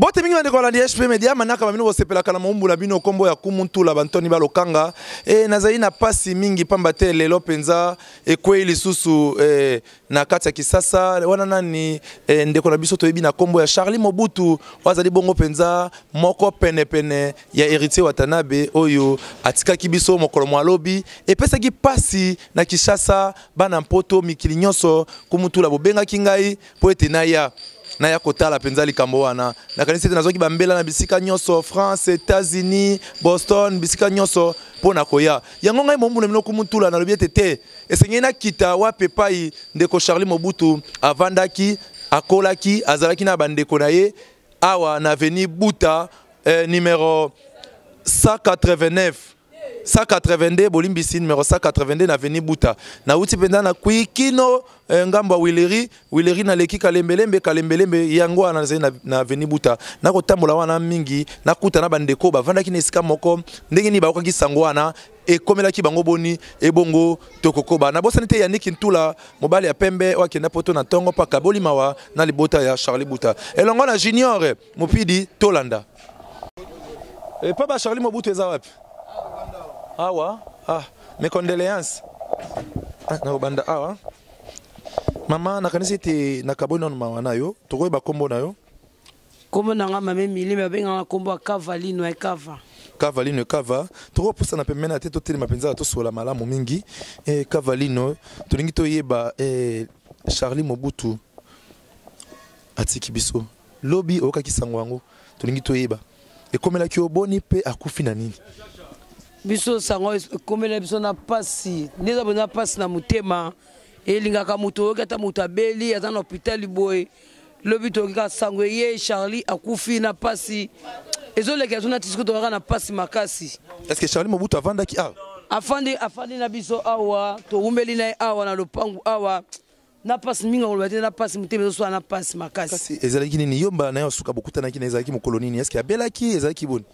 Mbote mingi bandeko balandi HP Media, manaka bamino bosepelaka na moumbu na bino kombo ya Kumuntula Bantoni Balokanga. E nazali na pasi mingi pamba te lelo penza ekwei lisusu e, na kati ya Kisasa wana nani e, ndeko na biso toyebi na kombo ya Charlie Mobutu oyo azali bongo penza moko penepene ya Héritier Watanabe oyo atikaki biso mokolo mwa lobi. Epesaki pasi na Kinshasa, bana mpoto mikili nyonso Kumutula bobengaki ngai mpo ete naya naya kotala mpenza likambo wana. Nakanisi ete nazwaki bambela na bisika nyonso, France, États-Unis, Boston, bisika nyonso mpo na koya. Yango ngai mombu na bino Kumutula nalobi ete te, esengeli nakita wapi epai ndeko Charlie Mobutu avandaki, akolaki, azalaki na bandeko na ye awa na avenue Buta, numéro 189 182, bolimbisi, numéro 182 na avenue Buta. Nauti mpenza na Kwikino, ngambo ya Wileri, Wileri naleki Kalembelembe, Kalembelembe yango wana nazali na avenue Buta. Nakotambola wana mingi, nakuta na bandeko bavandaki na esika moko, ndenge nini bayokaki sango wana, ekomelaki bango boni, ebongo tokokoba. Nabosani te Yannick Ntula, mobali ya pembe oyo akenda poto na ntongo mpo akaboli mawa na libota ya Charlie Buta. Elongo na Junior Mopidi, tolanda. Epa ba Charlie Mobutu eza wapi? Awa, ah, mes condoléances. Ah, nakobanda awa. Mama, nakanisi ete nakaboli nanu mawa na yo, tokoyeba kombo na yo. Kombo na nga Mame Mili, me babengaka kombo ya Kavalino ya Kava. Kavalino Kava, tokopusana pembeni te, totelema mpenza tosola malamu mingi. Kavalino, tolingi toyeba Charlie Mobutu atiki biso lobi, oyokaki sango yango, tolingi toyeba ekomelaki yo boni mpe akufi na nini? Biso sango ekomela biso na pasi, nde eza mpenza pasi na motema. Elingaka moto oyoki ata moto abeli aza na hôpital boye, lobi toyoki kaka sango eye Charlie akufi na pasi, ezolekela biso na tisiko, tokaka na pasi makasi. Est-ce que Charlie Mobutu avandaki awa? Afandi, afandi na biso awa, towumbeli na ye awa na lopangu awa. Na pasi mingi akoloba te, na pasi motema ezoswala na pasi makasi. Kasi ezalaki nini? Yo mbala na ye osuka bokutanaki na ezalaki mokolo nini? Est-ce que abelaki? Ezalaki boni?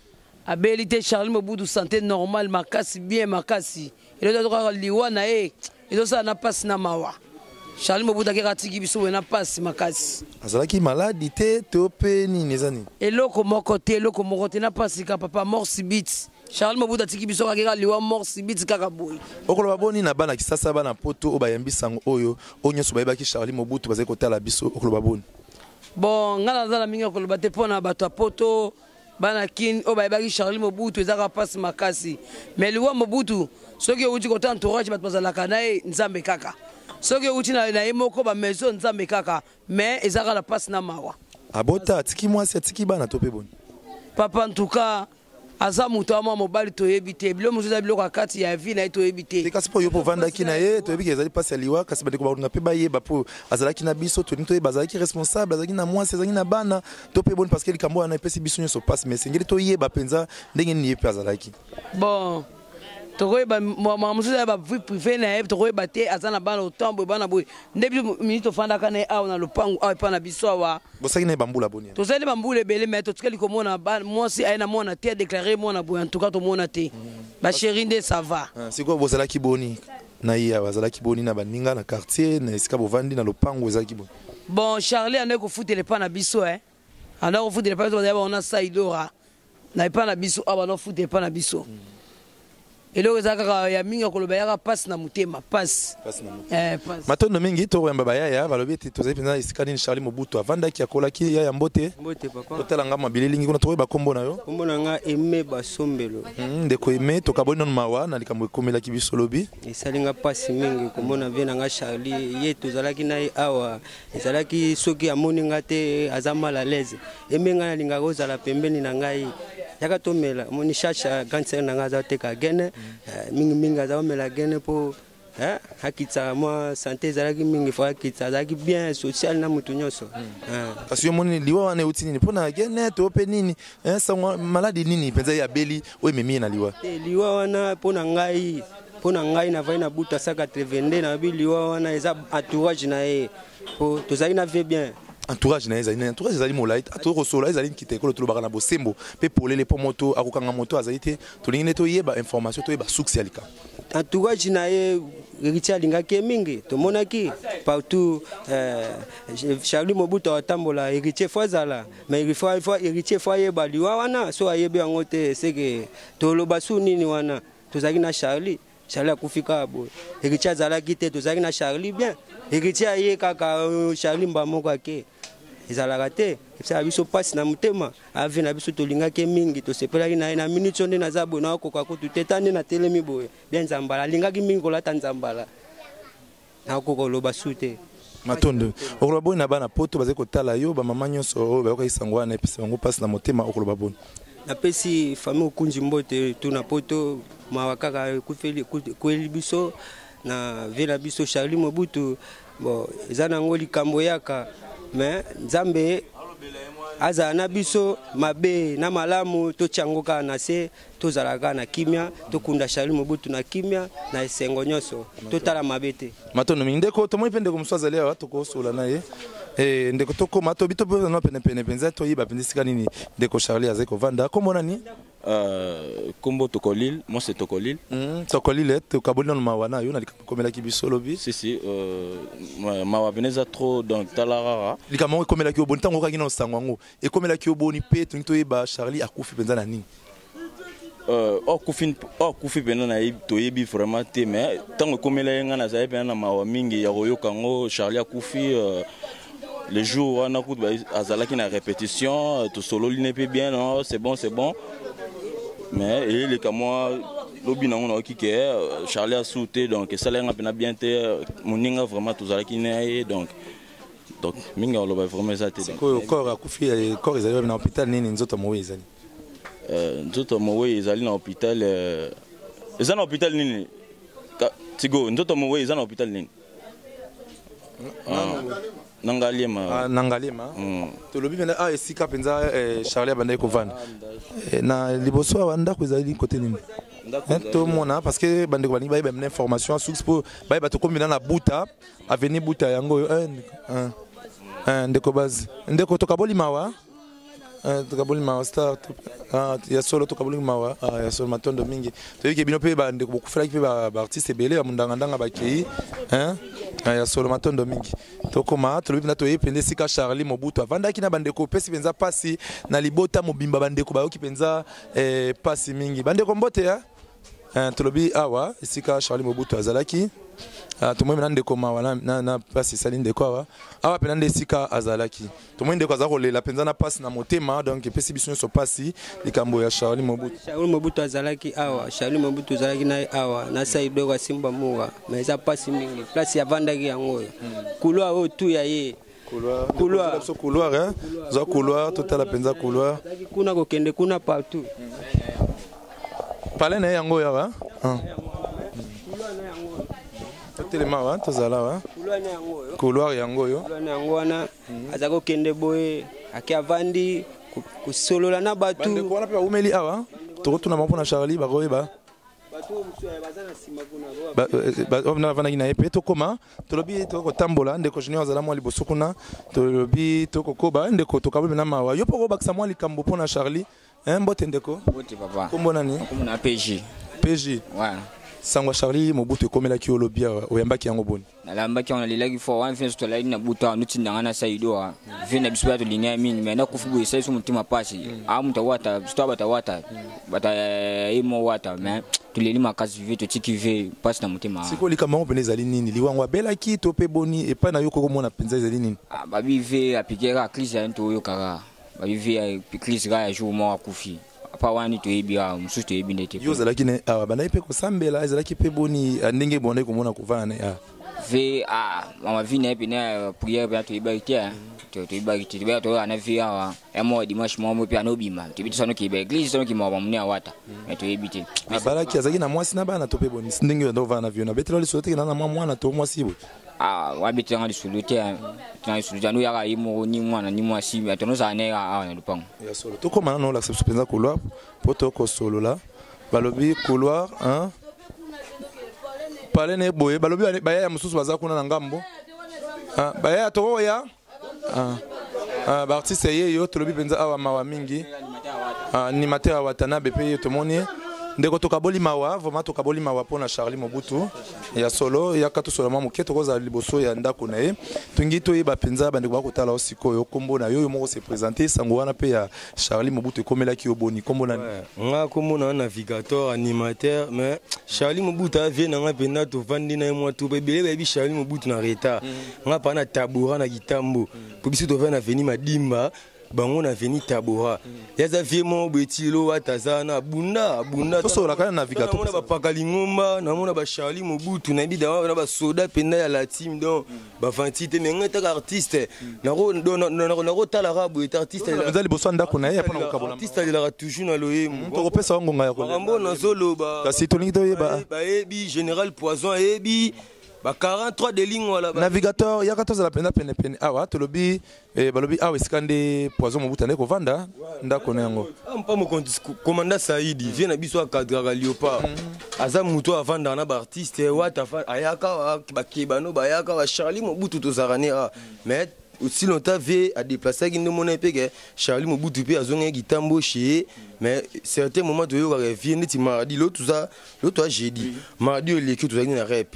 Abeli te, Charlie Mobutu santé normale makasi, bien makasi. Eloko kaka liwa na ye ezosala na pasi na mawa. Charlie Mobutu akeka atiki biso boye na pasi makasi. Azalaki maladi te to pe nini, eza nini? Eloko moko te, eloko moko te, na pasi ka papa mort subite. Charlie Mobutu atiki biso kaka liwa mort subite kaka boye. Okoloba boni na bana Kisasa, bana poto oyo bayambi sango oyo, oyo nyonso bayebaki Charlie Mobutu bazali kotala biso, okoloba boni? Bon, nga naza na mingi ya koloba te mpona bato ya poto, bana Kin oyo bayebaki Charlie Mobutu, ezaka pasi makasi. Mais liwa Mobutu, soki outi kota entourage bato bazalaka na ye, Nzambe kaka. Soki outi na ye moko ba maison, Nzambe kaka, mais ezaka na pasi na mawa. Abota, atiki mwasi, atiki bana to pe boni? Papa, en tout cas, aza moto ya mwa mobali toyebi te, biloko mosusu eza biloko ya kati ya vie na ye toyebi te. Kasi mpo yo mpo ovandaki na ye, toyebi ke ezali mpasi ya liwa, kasi bandeko bakolinga mpe bayeba mpo azalaki na biso, tolingi toyeba azalaki responsable, azalaki na mwasi, azalaki na bana to mpe boni, parce que likambo wana epesi biso nyonso mpasi, mais esengeli toyeba mpenza ndenge nini ye mpe azalaki. Bon, tokoyeba makambo mosusu ya ba vie privée na ye tokoyeba te, aza na bana autant boye, bana boye, nde biso mingi tofandaka na ye awa na lopangu awa epai na biso awa. Bosali na ye bambula boni? Tozali bambula ebele, mais totikali komona mwasi aye na mwana te, adéclaré mwana boye, en tout cas tomona te. Bachéri nde ça va. Sikoyo bozalaki boni na ye awa? Azalaki boni na baninga na quartier, na esika bovandi na lopangu, ezalaki boni? Bon, Charlie andaki kofutela epai na biso, andaki kofutela epai biso, bazali bango na Saidora na epai na biso awa, banofutela epai na biso. Eloko eza kaka ya mingi ya koloba, yaka pasi na motema, pasi. Matondo mingi. Tokoyamba bayaya, balobi ete tozali mpenza esika nini Charlie Mobutu avandaki, akolaki. Yaya, mbote. Mbote papa. Totala nga mabili lingi kuna, tokoyeba kombo na yo? Kombo na nga Aimé Basombelo. Ndeko Aimé, tokaboli nano mawa na likambo ekomelaki biso lobi. Esali nga pasi mingi komona vie na nga Charlie, ye tozalaki na ye awa, ezalaki soki amoni nga te aza mal à l'aise. Aimé, nga nalingaka ozala pembeni na ngai, yaka tomela. Omoni Chacha, grande sœur na ngai, aza koteka gene mingimingi, aza komela gene mpo akitisa mwa santé, ezalaki mingi fo akitisa. Azalaki bien social na motu nyonso. Kasi yo moni liwa wana euti nini? Mpona gene to mpe nini? Sango maladi nini mpenza ye abeli oyo ememi ye na liwa? Te, liwa wana mpo na ngai navai na Buta 182, nayebi liwa wana eza entourage na ye, po tozalaki na vie bien. Entourage na ye ezali nani? Entourage ezali molai, tokosola ezali nkita ekolo, tolobaka na bosembo mpe polele mpo moto akokanga moto azali te. Tolingi nde toyeba information, toyeba suksi ya likambo. Entourage na ye, Héritier alingaki ye mingi, tomonaki partout. Charlie Mobutu atambola, Héritier faut azala, mais il faut Héritier faut ayeba liwa wana. So ayebi yango te, seke toloba su nini wana? Tozalaki na Charlie, Charlie akufi kaka boye. Héritier azalaki te, tozalaki na Charlie bien. Héritier aye kaka, Charlie mba moko ake. Ezalaka te, esala biso mpasi na motema. Ave na biso, tolingaki ye mingi, tosepelaki na ye. Na minute oyo nde naza boye, nakokoka kutu te. Ta nde natelemi boye bien, nzambala alingaki mingi kolata nzambala, nakokoka koloba su te. Matondo. Okoloba boni na bana Poto bazali kotala yo, bamama nyonso oyo bayokaki sango wana, epesa bango mpasi na motema, okoloba boni? Napesi famille Okunzi mbote tu na Poto. Mawa kaka ekufeli, ekweli biso na vie na biso Charlie Mobutu. Bon, eza nango likambo yaka, mais Nzambe azala na biso. Mabe na malamu, totia yango kaka na se, tozala kaka na kimia, tokunda Charlie Mobutu na kimia, na esengo nyonso, totala mabe te. Matondo mingi, ndeko. Tomoni mpe ndeko mosusu azali awa, tokosola na ye. Ndeko, tokóma tobi topesa penepene mpenza, toyeba mpenza esika nini ndeko Charlie azali kovanda. Kombo nani? Kombo Tokolil, moi c'est Tokolil. Tokolil, tokaboli nano mawa na yo na likambo ekomelaki biso lobi. Si si, mawa pene eza trop, donc tala rara. Likambo yango ekomelaki yo boni? Ntango okaki nano sango yango, ekomelaki yo boni? Mpe tolingi toyeba, Charlie akufi mpenza na nini? Okufi mpena toyebi vraiment te, mais ntango ekomela ye, ngai nazali mpena na mawa mingi ya koyoka yango. Charlie akufi le jour wana kutu azalaki na répétition, tosololi ne mpe bien, non, c'est bon, c'est bon, mais eyeleka mwa lobi nango nayoki ke Charlie asu te. Donc esalaki nga mpena bien te. Moninga vraiment tozalaki na ye, donc mingi aloba vraiment eza te. Sikoyo corps akufi, corps ezali wapi, na hôpital nini nzoto mowei ezali? Nzoto mowei ezali na hôpital, eza na hôpital nini? Tigo, nzoto mowei eza na hôpital nini? Na Ngaliema. Na Ngaliema. Tolobi mpenza esika mpenza Charlie abandaki kovanda na liboso awa, ndako ezali kote nini? Tomona, parce que bandeko balingi bayeba mna information source mpo bayeba. Tokomi na Buta, avenue Buta yango oyo. Ndeko bazi, ndeko, tokaboli mawa, tokaboli mawa star ya solo, tokaboli mawa ya solo. Matondo mingi. Toyoki bino mpe bandeko bokufelaki mpe baartiste ebele ya mondangandanga bakei ya solo. Matondo mingi. Tokoma, tolobi mpenza, toyebi mpenza esika Charlie Mobutu avandaki na bandeko. Opesi mpenza mpasi na libota mobimba, bandeko bayoki mpenza mpasi mingi. Bandeko, mbote ya. Tolobi awa esika Charlie Mobutu azalaki. Tomoni na ndeko mawa na mpasi esali ndeko awa. Awa mpenza nde esika azalaki. Tomoni ndeko aza kolela mpenza na mpasi na motema, donc epesi biso nyonso mpasi, likambo ya Charlie Mobutu. Charlie Mobutu azalaki awa, Charlie Mobutu azalaki na ye awa na Saidoko asimba muwa, mais eza mpasi mingi. Place avandaki yango oyo, couloir oyo tu ya ye. Couloir, couloir, hein, za couloir, totala mpenza couloir. Kuna kokende kuna partout. Palais na ye yango oyo awa. Totelema awa, tozala awa, couloir yango oyo. Yango wana aza kokende boye, ake avandi kosolola na bato. Bandeko wana mpe baumeli awa, tokotuna bango mpona Charlie, bakoyeba bavandaki na ye mpe. Tokóma, tolobi tokotambola. Ndeko Junior azala mwa liboso kuna. Tolobi tokokoba. Ndeko, tokaboli na mawa. Yo mpo kobakisa mwa likambo mpona Charlie. Mbote ndeko. Mbote papa. Kombo nani? Kombo na PJ. PJ. Ouais. Sango ya Charlie Mobutu ekomelaki yo lobi awa, oyambaki yango boni? Nalambaki yango, nalelaki fort wana. Fina tolali na butu awa, notindanga na Saido awa. Vie na biso baya tolinga ya mingi, mais nakufi boye, esali so motema pasi. A moto awata to abata wata bata ye mo wata, mais toleli makasi vie, totiki vie mpasi na motema. Sikoyo likambo yango mpena ezali nini? Liwango abelaki to mpe boni? Epai na yo kokomona mpenza ezali nini? Babi vie apike kaka crise ya toyokaka, babi vie crise kaka ya jour moko akufi. Apa wana toyebi awa, mosusu toyebi nde te. Yo ozalaki ne awa, bandaki mpe kosambela, ezalaki mpe boni ndenge bondaki komona kovanda ne awa? Ve mama vi na ye pene prière mpena toyebaki te, toyebaki te. Toyebaki toyoka na vie awa ya moko dimanche moko mpe anobima, toyebi te sanoki ba église, sanoki makambo mone awata, mais toyebi te. Abalaki, azalaki na mwasi na bana to mpe boni? Ndenge oyo ovanda na vie na betela lisolo teke na mwa mwana to mwasi boye? Wabetelanga lisolo te, tena lisolo te. Anoyaka ye moko, ni mwana ni mwasi, tonozala na ye awa na lupango. Ya solo. Tokóma nano, olakisa biso mpenza couloir mpo tokosolola. Balobi couloir pale na ye boye. Balobi bayaya mosusu baza kuna na ngambo. Bayaya, tokoya. Ah, baartiste ye yo tolobi mpenza awa mawa mingi. Ah, animateur ya Watanabe mpe ye tomoni ye. Ndeko, tokaboli mawa, vraiment tokaboli mawa mpona Charlie Mobutu ya solo. Yaka tosola mwa moke, tokozala liboso ya ndako na ye. Tolingi toyeba mpenza, bandeko bakotala yo sikoyo, nkombo na yo, yo moko se présente. Sango wana mpe ya Charlie Mobutu ekomelaki yo boni? Nkombo nani? Nga kombo na Navigateur, animateur. Mais Charlie Mobutu avie na nga mpenza, tovandi na ye mwa tupa ebele. Bayebi Charlie Mobutu na retard. Nga pa na Tabora na Kitambo, po biso tovandi na veni Madimba, bango na veni Tabora. Ye aza vie moko boye ti lelo ata aza wana, abunda abunda. Tosola kaka na Navigateur. Namona bapaka lingomba, namona baCharlie Mobutu, nayebi da na basoda mpenza ya la team. Donc bavanti te, mais ngai taka artiste nakotalaka boye te, artiste. Eza liboso ya ndako na ye mpona kokabola. Artiste alelaka toujours na loyembo. Tokopesa yo ngonga ya kolela. Makambo nazoloba. Kasi tolingi toyeba. Bayebi Général Poison, ayebi ba 43 de Lingwala. Navigateur, yaka tozala mpenza penepene awa. Tolobi balobi awa esika nde Poison Mobutu ande kovanda, ndako na yango. Mpa mokonzi, commandant Saidi, vie na biso akadraka Léopard, aza moto avandaka na baartiste. Wata ayaka, bakebano bayaka, baCharlie Mobutu tozalaka ne a. Mais aussi longtemps vie adéplaçaki nde omona mpe ke Charlie Mobutu mpe azongaki Kitambo chez ye. Mais certain moment toyokaka vie neti mardi, lo toza lo toza jeudi, mardi oleki tozalaki na rep,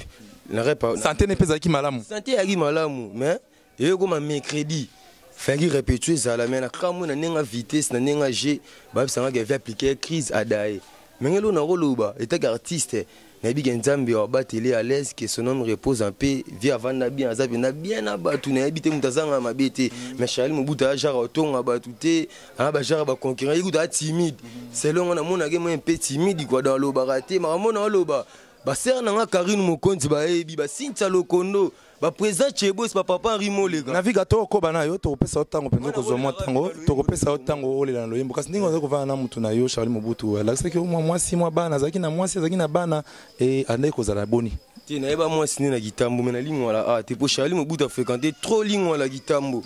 na rep. Santé ne mpe ezalaki malamu? Santé eyaki malamu, mais eyokoma mercredi faki répétition ezala, mais na kamwe na ndenge vitesse na ndenge g bayebisanga ke vie appliqué crise adaye. Ndenge elo nakoloba etaki artiste, nayebi ke Nzambe abateli à l'aise, que son homme repose en paix. Vie avanda bien, aza mpenza bien na bato, nayebi te moto azanga mabe te. Mais Charlie Mobutu aza genre otonga bato te, aa bagenre baconcurrent. Ye kutu aza timide, selon nga namonaki mo mpe timide quoi. Donc alobaka te makambo na aloba. Basere na nga Karine Mokonzi bayebi, basintia Lokondo, baprésident Chebos, bapapa Henri Moleka. Naviga, tokokoba na yo, tokopesa yo ntango mpenza, okozwa mwa ntango, tokopesa yo ntango olela na loyembo. Kasi ndenge ozali kovanda na mutu na yo Charlie Mobutu, alakisaki yo mwa mwasi, mwa bana, azalaki na mwasi, azalaki na bana, e andaki kozala boni? Te, nayeba mwasi nde na Kitambo, me na Lingwala a te, po Charlie Mobutu afréquente trop Lingwala, Kitambo,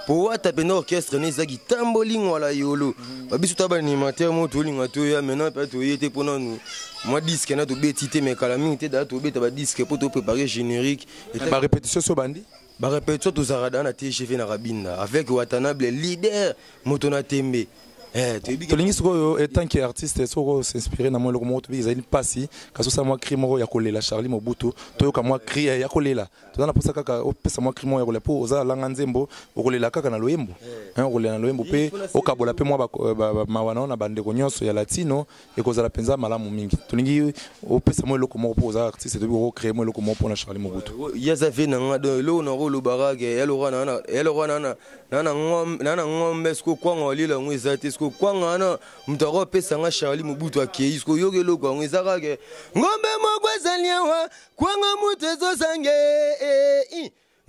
po wata mpenza orchestre ne eza Kitambo, Lingwala, Yolo. Babiso ta baanimateur mo tolinga toya maintenant mpe toye te mpo nanu mwa disque na tobeti te, mais kala mingi te daa tobeta badisque mpo toprépare générique. Barépétition so bandi? Barépétition tozalaka daa na TGV na Kabinda avec Watanabe leader, moto na tembe. Tolingi sikoyo, en tant que artiste, soki os'inspire na mwa eloko moko, tobi ezali mpasi, kasi osala mwa cri moko ya kolela Charlie Mobutu. Toyoka mwa cri ya kolela. Toza na mposa kaka opesa mwa cri moko ya kolela, mpo oza alanga nzembo, okolela kaka na loyembo, okolela na loyembo mpe okabola mpe mwa mawa na yo na bandeko nyonso ya Latino. Ekozala mpenza malamu mingi. Tolingi opesa mwa eloko moko, mpo oza artiste, tobi okocrée mwa eloko moko mpona Charlie Mobutu. Ye aza vie na nga. Donc eloko nakolobaka ke yaloko na ngombe, siko kwanga olela yango eza te. Siko kwanga wana moto akopesa nga Charlie Mobutu akei, siko oyoka eloko yango eza kaka ngombe moko ezali awa, kwanga moto ezosange.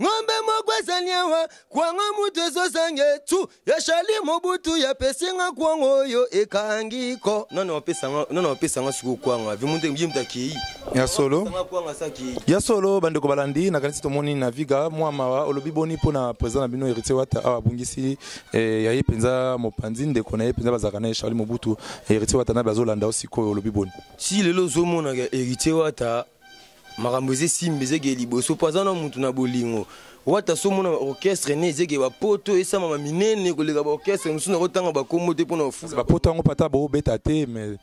Ngombe moko ezali awa, kwanga moto ezosange tu ya Charlie Mobutu yapesinga kwanga oyo ekangi ko nano apesanga. Siko kwanga vi moto ye moto akei. Ya solo. Kwanga sa akei. Ya solo, bandeko balandi, nakanisi tomoni na Viga mwa mawa. Olobi boni mpona président na bino Héritier Wata awa abungisi ya ye mpenza mopanzi, ndeko na ye mpenza bazalaka na ye Charlie Mobutu? Héritier Wata na bazolanda yo sikoyo, olobi boni? Si lelo ozomonaka Héritier Wata, makambo eza esimba, ezeke liboso, mpo aza na mutu na bolingo. Wata so omona orchestre ne ezeke bapoto esamama minene koleka baorchestre mosusu, nakotanga bakombo te mpona ofula. Bapoto yango pata boobeta te, mais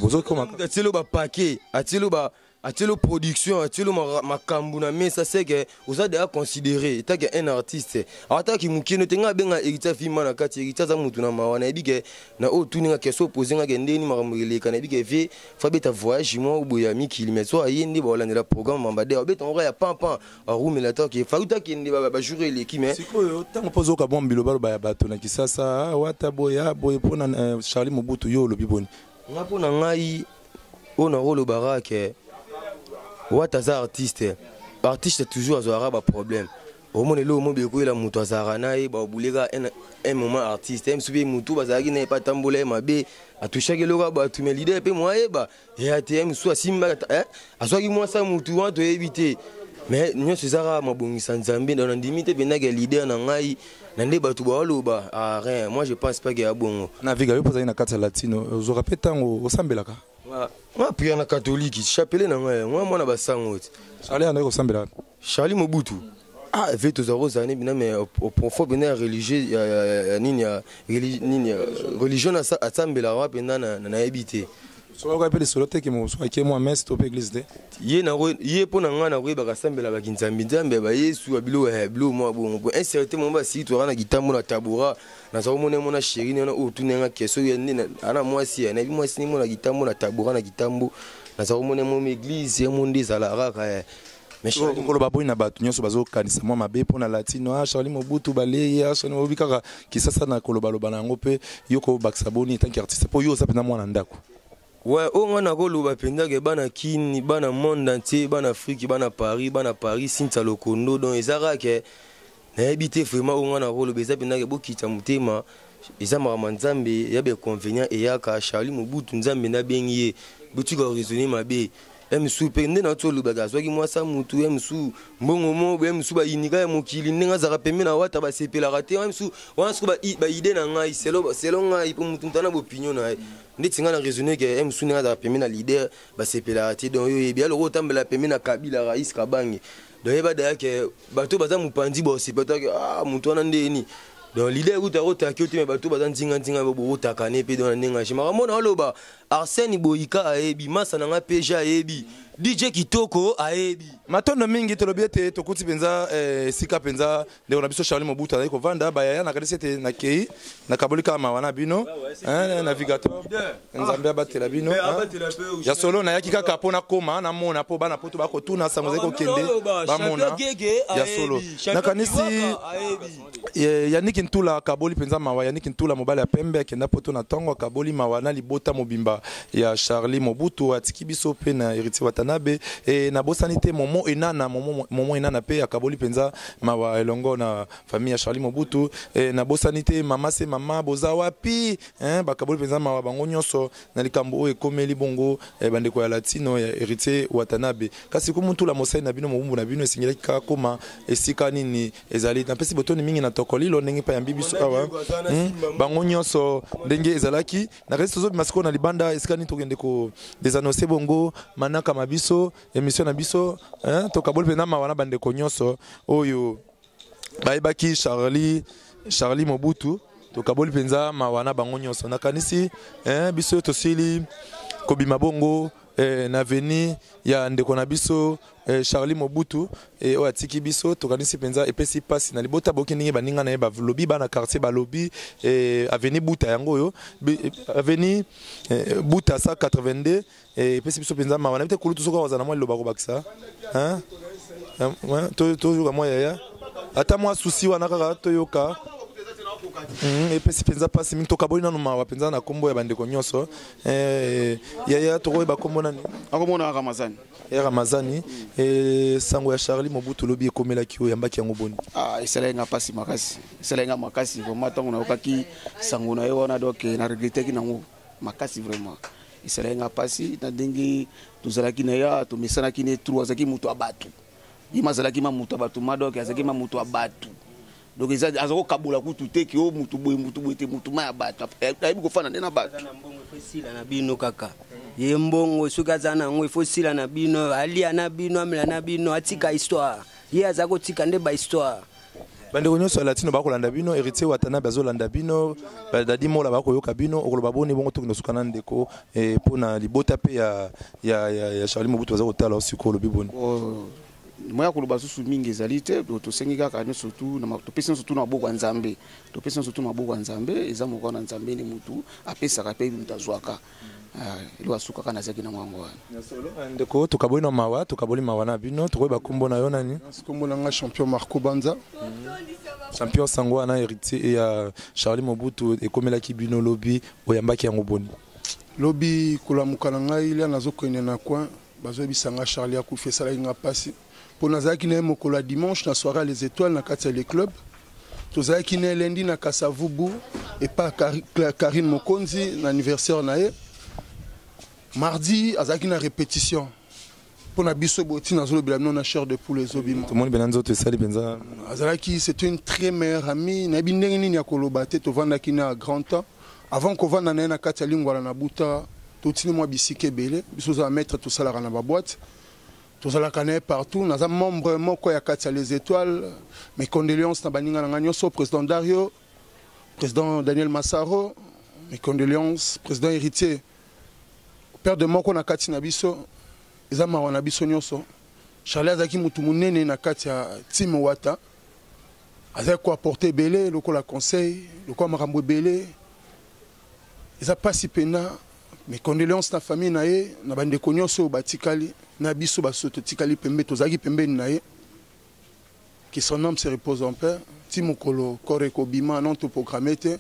bozokoma. Atielo bapake, atielo ba atielo production, atielo makambo na mesa, seke oza deja considéré etake un artiste. Ataki mokeno te, ngai abenga Héritier afima na kati. Héritier aza mutu na mawa. Nayebi ke na oyo tuninga question opose nga ke ndeni makambo eleka, nayebi ke vie fa beta voyage moko boye ya mikili, mais so aye nde baolandela programme mambade, abeta ngo ya pampan, arumela take faruta akende bajour eleki, mais Sikoyo ntango mpo ozoyoka mwa bilobaloba ya bato na Kisasa, Wata boye, boye mpona Charlie Mobutu, yo olobi boni? Nga mpo na ngai, oyo nakolobaka ke Wata aza artiste. Artiste toujours azwaka baproblème. Omona eloko mo bekoyela moto azalaka na ye, babuleka un moment artiste ye mosusu mpe motu bazalaki na ye mpe atambola ye mabe, atushaki eloko ya bato. Mais leader mpe mo ayeba ya te, ye mosusu asimbaka, azwaki mwasi ya motu wana, toyebi te. Mais nyonso eza kaka mabongisa Nzambe. Donc nandimi te mpendaka leader na ngai na nde bato baoloba, ah rien, moi je pense pas ke ya bongo. Na Viga, yo mpo ozali na kati ya Latino, ozwaka mpe ntango osambelaka? Nga prière na catholique, chapelet na ngai, nga mwana basango ti. Charlie andaki kosambela? Charlie Mobutu. Ah, ve tozala kozala ne bina, mais au profond mpena ya religieux, ya nini, ya nini, religion asambelaka wa mpenza, nayebi te. Soki mpe lisolo te ke mosu ake mwa messe to mpe église te. Ye ye mpo na ngai nakoyebaka asambela bakinzambi, nzambe ya bayesu ya biloko ya biloko mwa bongo, po un certain moment basili toyaka na kitambo na tabora, naza komona mona chéri nena oyo tunenga question ya nde ana mwasi ya nayebi mwasi nimo na kitambo na tabora na kitambo, naza komona mo église ye mo nde ezalaka kaka. Mais koloba boni na bato nyonso bazokanisa mwa mabe mpo na Latino? Ah, Charlie Mobutu balei, ah, Charlie Mobutu kaka Kisasa na kolobaloba na yango, mpe yo kobakisa boni tant que artiste, mpo yo oza mpenza mwana ndako? Ouais, oyo ngai nakoloba mpenza ke bana Kini, bana monde entier, bana Afrique, bana Paris, bana Paris, Cynthia Lokondo, donc eza kaka ke nayebi te vraiment. Oyo ngai nakoloba eza mpenza ke bokita motema, eza makambo ya Nzambe, ya bainconvénient eyaka. Charlie Mobutu, Nzambe nde abengi ye, botika koraisonner mabe. Ya misu mpe nde nauti olobaka, azwaki mwasi ya mutu ya misu mbongo mo ya misu bayinika ya mokili, ndenge azalaka pembe na wata basepelaka te ya misu wana. Siko baide na ngai, selo ngai, mpo mutu mutu ana baopinion na ye, ndeti ngai na raisonne ke ya misu ndenge azalaka pembe na leader basepelaka te. Donc oyo oyebi aloko otambela pembe na Kabila, Rais Kabange, donc yeba daya ke bato baza mopanzi baosepela ke ah, motu wana ndeni. Donc leader kuta akotaki yo te, me bato baza nzinga-nzinga bokotaka ne mpe. Donc na ndenge age makambo na oloba, Arsène Boyika ayebi, masa na nga PG ayebi, DJ Kitoko ayebi. Matondo mingi. Tolobi ete tokuti mpenza esika mpenza ndeko na biso Charlie Mobutu azali kovanda. Bayaya, nakanisi ete nakei, nakaboli kaka mawa na bino. Navigateur, Nzambe abatela bino ya solo. Nayaki kaka mpo nakóma namona, mpo bana poto bakotuna sango ezali kokende, bamona ya solo. Nakanisi Yannick Ntula akaboli mpenza mawa. Yannick Ntula, mobali ya pembe akenda poto na ntongo, akaboli mawa na libota mobimba ya Charlie Mobutu, atiki biso mpe na Héritier Watanabe. E, nabosani te Momo Enana. Momo, Momo Enana mpe akaboli mpenza mawa elongo na famille ya Charlie Mobutu. E, nabosani te mama se mama boza wapi, hein, bakaboli mpenza mawa bango nyonso na likambo oyo ekomeli bongo bandeko ya Latino ya Héritier Watanabe. Kasi kumutula mosali na bino, mobumbu na bino, esengelaki kaka koma esika nini ezali. Napesi botoni mingi na Tokolilo ndenge mpe yambi biso awa, Bango nyonso ndenge ezalaki na kasi tozobima sikoyo na libanda esika nini tokende ko désannoncer bongo manaka ma biso, émission na biso, hein? Tokaboli mpenza mawa na bandeko nyonso oyo bayebaki Charlie Mobutu. Tokaboli mpenza mawa na bango nyonso. Nakanisi, eh, biso tosili kobima bongo na avenue ya ndeko na biso Charlie Mobutu oyo atiki biso. Tokanisi mpenza epesi mpasi na libota. Boki ndenge baninga na ye balobi, bana quartier balobi, avenue Buta yango oyo, avenue Buta 182, epesi biso mpenza mawa. Nayebi te kulutu soki akozala mwa liloba kobakisa. Toyoka mwa yaya, ata mwa susi wana kaka toyoka. Epesi mpenza mpasi mingi. Tokaboli nanu mawa mpenza na nkombo ya bandeko nyonso. Yaya, tokoyeba nkombo nani? Akomona Ramazani. Ya Ramazani, sango ya Charlie Mobutu lobi ekomelaki oyo, yambaki yango boni? Ah, esalaki nga mpasi makasi, esalaki nga makasi vraiment. Ntango nayokaki sango na ye wana, donc na regrettaki nango makasi vraiment. Esalaki nga mpasi na ndenge tozalaki na ye, tomesanaki ne trop. Azalaki moto ya bato, ye ma azalaki ma moto ya bato ma, donc azalaki ma moto ya bato. Donc eza aza kokabola kutu te ke o mutu boye, mutu boye te. Mutu ma ya bato, ayebi kofanda nde na bato. Esila na bino kaka ye mbongo, soki aza nango ifo sila na bino, alia na bino, amela na bino, atika histoire. Ye aza kotika nde bahistoire. Bandeko nyonso ya Latino bakolanda bino, Héritier Watanabe azolanda bino, Dadi Mola bakoyoka bino. Okoloba boni bongo? Tokende suka na ndeko mpo na libota mpe ya Charlie Mobutu baza kotala sikoyo. Olobi boni? Moya koloba susu mingi ezali te. Tosengi kaka nyonso tu, topesi nyonso tu na maboko ya Nzambe, topesi nyonso tu na maboko ya Nzambe. Eza moko na Nzambe nde mutu apesaka mpe mutu azwaka. Eloko asukaka nazalaki na mwango wana. Ndeko, tokaboli na mawa, tokaboli mawa na bino. Tokoyeba nkombo na yo nani? Nkombo na nga Champion Marco Banza. Champion, sango wana héritier ya Charlie Mobutu ekomelaki bino lobi, oyambaki yango boni? Lobi kolamuka na ngai lia, nazokende na coin, bazoyebisa nga Charlie akufi. Esalaki nga mpasi mpo nazalaki na ye mokolo ya dimanche na soirée Les Étoiles na kati ya Le Club. Tozalaki na lundi na Kasavubu epa Karine Mokonzi na anniversaire na ye. Mardi azalaki na répétition mpo na biso boye. Ntina azolobela bino na chair de poule ezobima. Tomoni mpena nzoto esali mpenza. Azalaki, c'était une très meilleure amie. Nayebi ndenge nini ya koloba te. Tovandaki na grand temps avant kovanda na ye na kati ya Lingwala na Buta. Totini mwa bisika ebele. Biso ozala maître, tosalaka na baboîte. Tozalaka na ye partout. Naza membre moko ya kati ya Les Étoiles. Mes condoléances na baninga na nga nyonso, président Dario, président Daniel Massaro, mes condoléances, président Héritier. Père de moko na kati na biso, eza mawa na biso nyonso. Charlie azalaki mutu munene na kati ya team Wata. Azalaki ko apporter ebele lokola conseil, lokola makambo ebele. Eza pasi pena. Mes condoléances na famille na ye, na bandeko nyonso oyo batikali, na biso baso totikali pembe, tozalaki pembeni na ye. Que son âme se repose en paix. Ti mokolo corps ekobima non to programme te.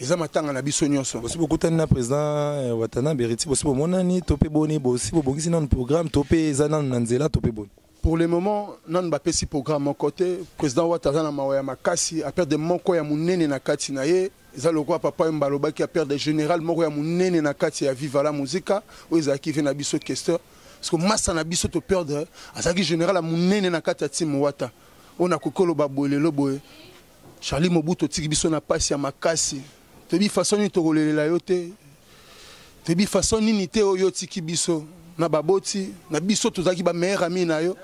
Eza matanga na biso nyonso. Bosi bokutani na président Watanabe Héritier, bosi bomonani to pe boni, bosi bobongisi nanu programme to pe eza nanu na nzela to pe boni? Pour le moment, nanu bapesi programme moko te. Président Wata aza na mawa ya makasi, a perdre moko ya monene na kati na ye. Eza lokola papa oyo balobaki a perdre général moko ya monene na kati ya Viva la Musica, oyo ezalaki ve na biso questeur. Parce que massa na biso to perdre, azalaki général ya monene na kati ya team Wata. Oyo nakoki koloba boye lelo boye, Charlie Mobutu otiki biso na pasi ya makasi. Toyebi façon nini tokolelela yo te. Toyebi façon nini te oyo otiki biso na baboti, na biso tozalaki ba meilleur ami na yo.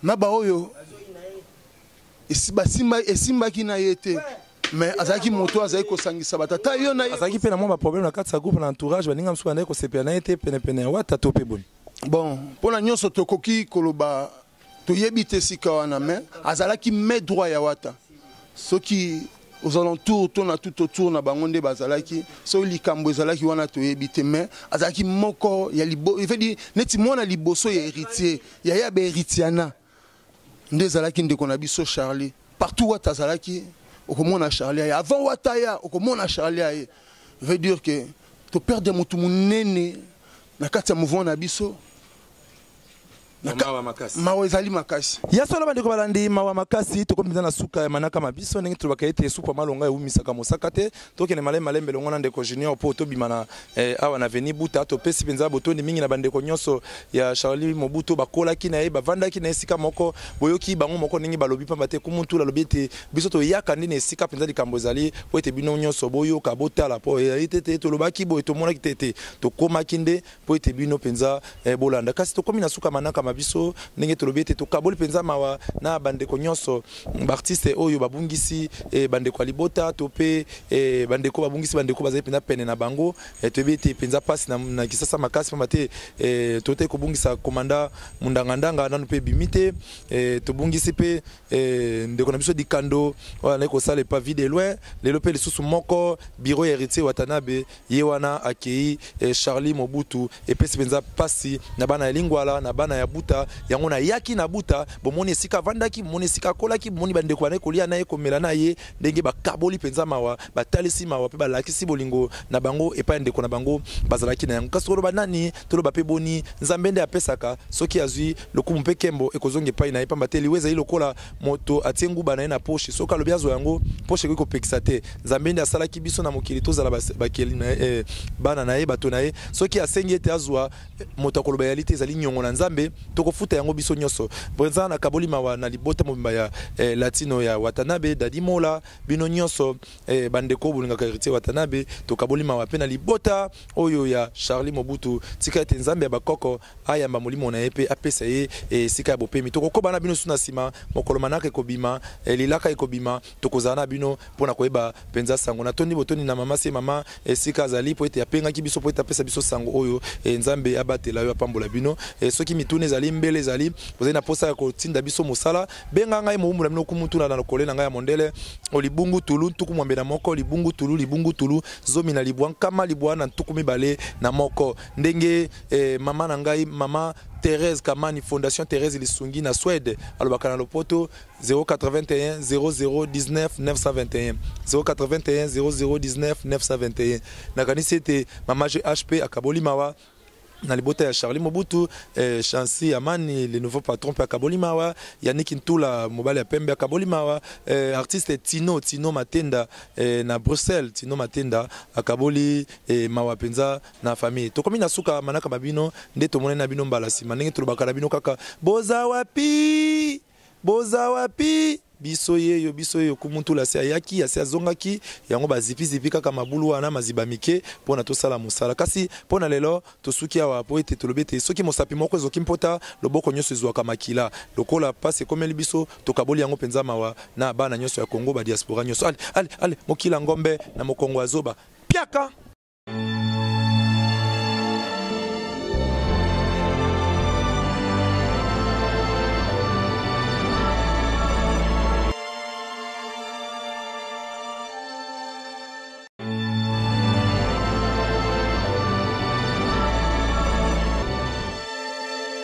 Na ba oyo esimbaki na ye te. Mais azalaki moto azalaki kosangisa bato. Ata yo na ye azalaki mpe na mwa ba problème na kati ya groupe na entourage, baninga mosusu bandaki kosepela na ye te penepene ya Wata to mpe boni. Bon, mpona nyonso tokoki koloba toyebi te sika wana, mais azalaki main droit ya Wata. Soki aux alentours to na tout autour na bango nde bazalaki, soki likambo ezalaki wana toyebi te, mais azalaki moko ya libo, il veut dire neti mwana liboso ya héritier, ya ya ba héritiana nde ezalaki ndeko na biso Charlie. Partout Wata azalaki okomona Charlie aye, avant Wata ya okomona Charlie aye. Veut dire que to perdre motu monene na kati ya mouvement na biso. Mawa makasi. Mawa ezali makasi. Ya solo bandeko balandi mawa makasi, tokomi mpenza na suka ya manaka ma biso ndenge tolobaka ete supu ya malonga ewumisaka mosaka te. Tokende malembe malembe elongo na ndeko Junior po tobima na awa na Avenue Buta. Topesi mpenza botondi mingi na bandeko nyonso ya Charlie Mobutu bakolaki na ye, bavandaki na ye esika moko, boyoki bango moko ndenge balobi pamba te kumutu alobi ete biso toyaka nde na esika mpenza likambo ezali po ete bino nyonso boyoka botala po ezali te te tolobaki boye tomonaki te te tokomaki nde po ete bino mpenza bolanda. Kasi tokomi na suka manaka ma biso ndenge tolobi ete tokaboli mpenza mawa na bandeko nyonso ba artiste oyo babungisi bandeko ya libota to pe bandeko babungisi bandeko bazali mpenza pene na bango. Toyebi ete mpenza mpasi na Kisasa makasi pamba te tote kobungisa komanda mundangandanga nanu mpe ebimi te, tobungisi mpe ndeko na biso Dikando oyo azali kosala epa Vie de Loin lelo mpe lisusu moko bureau ya Héritier Watanabe ye wana akei Charlie Mobutu epesi mpenza pasi na bana ya Lingwala na bana ya Buta. Yango na yaki na Buta bomoni esika avandaki, bomoni esika akolaki, bomoni bandeko bana kolia na ye komela na ye ndenge bakaboli mpenza mawa, batalisi mawa mpe balakisi bolingo na bango epai ya ndeko na bango bazalaki na yango. Kasi toloba nani, toloba mpe boni, Nzambe nde apesaka soki azwi lokumu mpe kembo ekozonga epai na ye, pamba te liwa ezali lokola moto atie nguba na ye na poche, soki alobi azwa yango poche ekoki kopekisa te. Nzambe nde asalaki biso na mokili tozala bakeli na ye bana na ye, bato na ye. Soki asengi ete azwa moto akoloba yali te, ezali nyongo na Nzambe, tokofuta yango biso nyonso. Mpenza na kaboli mawa na libota mobimba ya Latino ya Watanabe, Dadi Mola, bino nyonso bandeko bolingaka Héritier Watanabe, tokaboli mawa pe na libota oyo ya Charlie Mobutu. Tika ete Nzambe ya bakoko ayamba molimo na ye pe apesa ye esika ya bopemi. Tokokoba na bino su na nsima, mokolo manaka ekobima, lilaka ekobima, tokozala na bino mpona koyeba mpenza sango. Natondi botondi na mama se mama esika azali po ete apengaki biso po ete apesa biso sango oyo Nzambe abatela yo, apambola bino. Soki mituna ezali mbele ezali, bozali na posa ya kotinda biso mosala, benga ngai mowumbu na bino kumutuna na lokole na ngai ya mondele, o libungu tulu ntuku mwambe na moko, libungu tulu, libungu tulu, zomi na libwa, nkama libwa na ntuku mibale na moko. Ndenge mama na ngai, mama Thérèse Kamani, Fondation Thérèse Lisungi na Suède, alobaka na lopoto 081 00 19 921. 081 00 19 921. Nakanisi ete mama GHP akaboli mawa na libota ya Charlie Mobutu, Chancy Amani, le nouveau patron pe akaboli mawa, Yannick Ntula, mobali ya pembe akaboli mawa, artiste Tino Matenda na Bruxelles, Tino Matenda akaboli mawa penza na famille. Tokomi na suka manaka mabino nde tomone na bino mbala sima ndenge tolobaka na bino kaka boza wapi? Boza wapi? Biso yeyo, biso yeyo. Kumutula asi ayaki, asi azongaki yango, bazipizipi kaka mabulu wana, maziba mike mpo na tosala mosala. Kasi mpo na lelo tosuki awa, po ete tolobi ete soki mosapi moko ezoki mpota, loboko nyonso ezwaka makila. Lokola mpasi ekomeli biso, tokaboli yango mpenza mawa na bana nyonso ya Kongo, badiaspora nyonso. Ale ale ale, mokila ngombe na mokongo azoba piaka.